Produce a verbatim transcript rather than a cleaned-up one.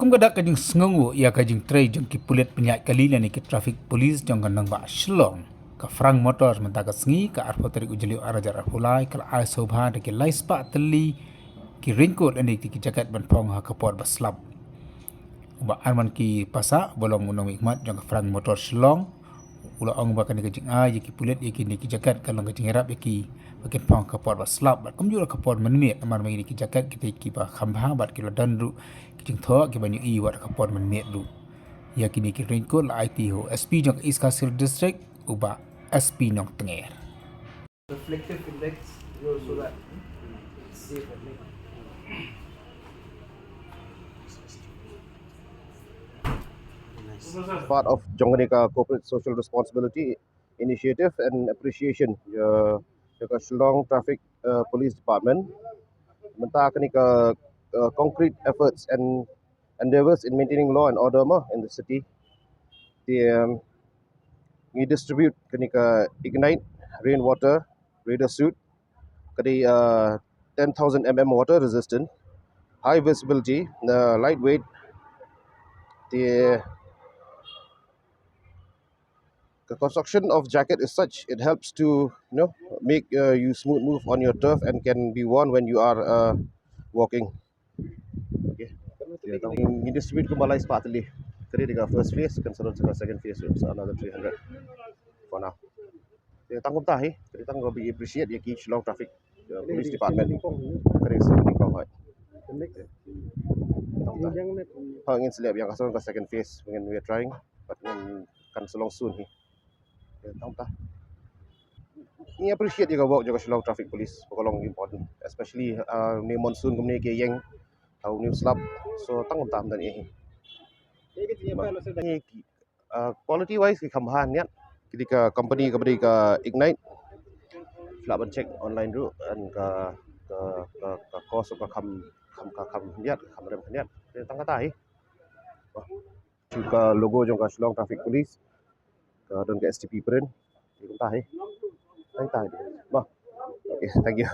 Kum ka dak ka jingsngewnguh ïa ka jingtrei jong ki pulit pynïaid kali lane ki traffic police jong ka nongbah Shillong, ka Frank Motors mynta ka sngi ka arphew tarik u Jylliew ar hajar arphew lai ka la ai sngewbha da ki lai spah tylli ki raincoat lane ki jaket ban phong ha ka por ba slap. U Bah Arman K Passah, ba long u nongmihkhmat jong ka Frank Motors Shillong, u la ong ba kane ka jingai ïa ki pulit ïa kine ki jaket ka long ka jingïarap ïa ki ba kin phong ha ka por ba slap bad kumjuh la ka por mynmiet, namar ba kine ki jaket kita kiba kham bha bad ki la don ruh ki jingthoh kiban ïohi wat ha ka por mynmiet ruh. Ïa kine ki raincoat la aiti ha u S P jong ka East Khasi Hills District, u Bah S P Nongtnger. Reflective index, you know, so that it's safe at night. Part of jong kane ka corporate social responsibility initiative and appreciation ïa, ïa ka Shillong Traffic, uh, Police Department. Mynta kane ka, uh, concrete efforts and endeavors in maintaining law and order mo in the city. Te, um, ngi distribute kane ka Ignite Rainwater Radar Suit, ka dei, uh, ten thousand M M water resistant, high visibility, uh, lightweight. Te the construction of jacket is such, it helps to, you know, make, uh, you smooth move on your turf and can be worn when you are, uh, walking. Okay. Te tang ngi distribute kumba lai spah tylli. Ka dei ka first phase, kan sa don sa ka second phase, so another three hundred for now. Te tang kumta hi, te tang ka ba appreciate ïa ki Shillong Traffic, uh, Police Department. Ka dei sa nyngkong hi. Tang kumta. Ha, ngin sa leh biang ka sa don ka second phase, ngin, we are trying, but ngin kan sa long soon hi. Te tang kumta. Ngi appreciate ïa ka work jong ka Shillong Traffic Police, ba ka long important, especially, uh, une u monsoon kumne ki ïeng ha une u slap. So tang kumta mynta ngi hi. Ngi ki, uh, quality wise ki kham bha hynñiat. Ki dei ka company kaba dei ka Ignite. Lah ban check online ruh, and ka, ka, ka, ka cost ka kham, kham, ka kham hynñiat, ka kham rem hynñiat. Te tang kata hi. Wah. Shu ka logo jong ka Shillong Traffic Police. Ka don ka S T P print. Te kumta hi. Tang kumta hi. Bah. Okay, thank you.